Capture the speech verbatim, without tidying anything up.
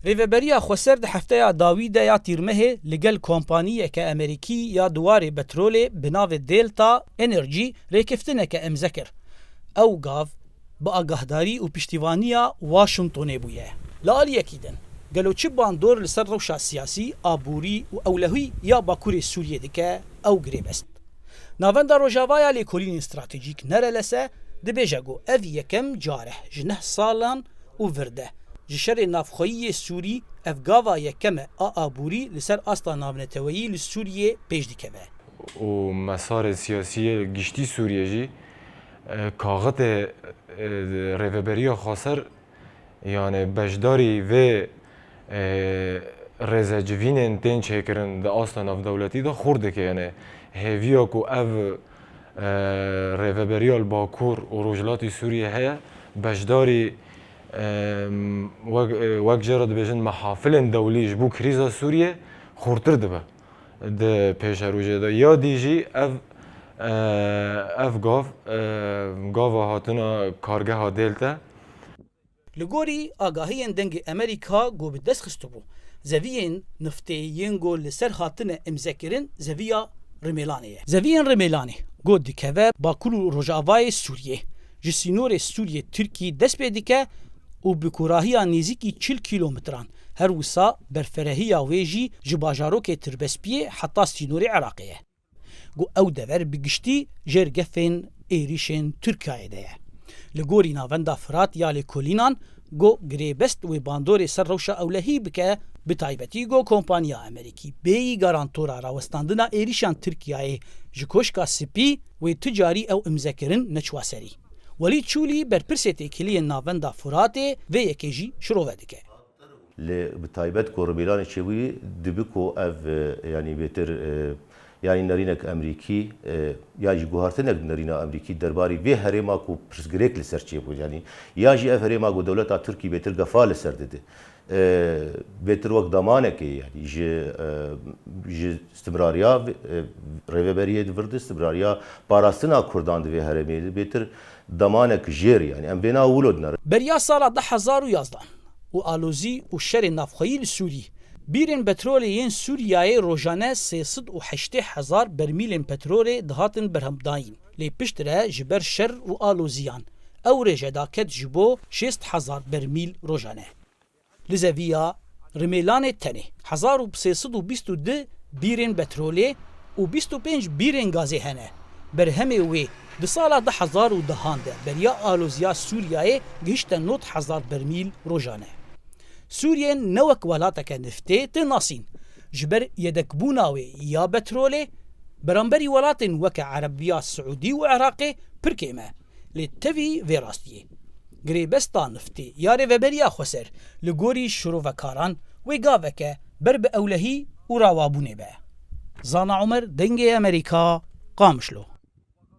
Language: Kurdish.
Rêveberiya Xweser di hefteya dawî de ya Tîrmehê li gel kompaniyeke Amerîkî ya di warê petrolê bi navê Delta Energy rêkeftineke îmze kir. Ew gav bi agahdarî û piştîvaniya Washingtonê bûye. Li aliyekî din, gelo çi bandor li ser rewşa siyasî, aborî û ewlehî ya Bakurê Sûriyê dike, ew girêbest. Navenda Rojava ya Lêkolînên Stratejîk Nerelese dibêje ku ev yekem car e ji neh salan û vir de ji şerê navxweyî yê Sûrî ev gava yekem e a aborî li ser asta navneteweyî li Sûriyê pêş dikeve. Û mesarê siyasî yê giştî Sûriyê jî, e, kaxitê, e, Rêveberiya Xweser, yani beşdarî vê, e, rêzecivînên tên çêkirin di asta navdewletî de xurt dike. Yani hêviya ku ev, e, rêveberiya li Bakur û Rojhilatî Sûriyê heye, beşdarî, e, wek, e, wek jê re dibêjin mehafilên dewlî ji bo krîza Sûriyê xurtir dibe di pêşerojê de. Ya dî jî ev, e, ev gav, e, gava hatina kargeha Delta. Li gorî agahiyên Dengê Amerîka ku bi dest xistibû, zeviyên niftê yên ku li ser hatine îmzekirin zeviya Rimêlanê ye. Zeviyên Rimêlanê ku dikeve Bakur û Rojavayê Sûriyê, ji sînorê Sûriyê Tirkî dest pê dike û bi kûrahiya nêzîkî çil kîlometran, her wisa berferehiya wê jî ji bajarokê Tirbespiyê heta sînorê Iraqê ye. Ku ew dever bi giştî jêr gefên êrîşên Tirkiyeyê de ye. Li gorî Navenda Firat ya Lêkolînan, ku girêbest wê bandorê ser rewşa ewlehî bike, bi taybetî ku kompaniya Amerîkî bêyî garantora rawestandina êrîşan Tirkiyeyê ji Koşka Spî, wê tu carî ew îmzekirin neçûwa serî. Welîd Çûlî, berpirsê têkiliyên Navenda Firatê, vê yekê jî şirove dike. Lê bi taybet ku Rimêlanê çêbûyî, dibi ku ev, e, yanî bêtir, e, yanî nerînek Amerîkî, e, yan jî guhartinek nerîna Amerîkî derbarî vê herêma ku pirsgirêk li ser çêbû, yanî ya jî ev herêma ku dewleta Tirkî bêtir gefa li ser dide, e, bêtir wek damanekê, yanî ji, e, ji istimrariya, e, rêveberiyê di vir de, istimrariya parastina Kurdan di vê herêmê de bêtir damanek jêr, yanî em vêna wilo dinerin. Beriya sala du hezar û yazdan û alozî û şerê navxweyî li Sûrî, bîrên petrolê yên Sûriyeyê rojane sê sed û heştê hezar bermîlên petrolê dihatin berhemdayîn. Lê piştre ji ber şer û aloziyan ew rêje daket ji bo şêst hezar bermîl rojane. Li zeviya Rimêlanê tenê hezar û sê sed û bîst û du bîrên petrolê û bîst û pênc bîrên gazê hene. Berhemê wê di sala du hezar û dehan de beriya aloziya Sûriyeyê gihişte nod hezar bermîl rojane. Sûriye ne wek welateke niftê tê nasîn. Ji ber yedekbûna wê ya petrolê, beramberî welatên weke Erebiya Siûdî û Iraqê pir kêm e. Lê tevî vê rastiyê, girêbesta niftê ya Rêveberiya Xweser li gorî şirovekaran wê gaveke ber bi ewlehî û rawabûnê be. Zana Omer, Dengê Amerîka, Qamişlo.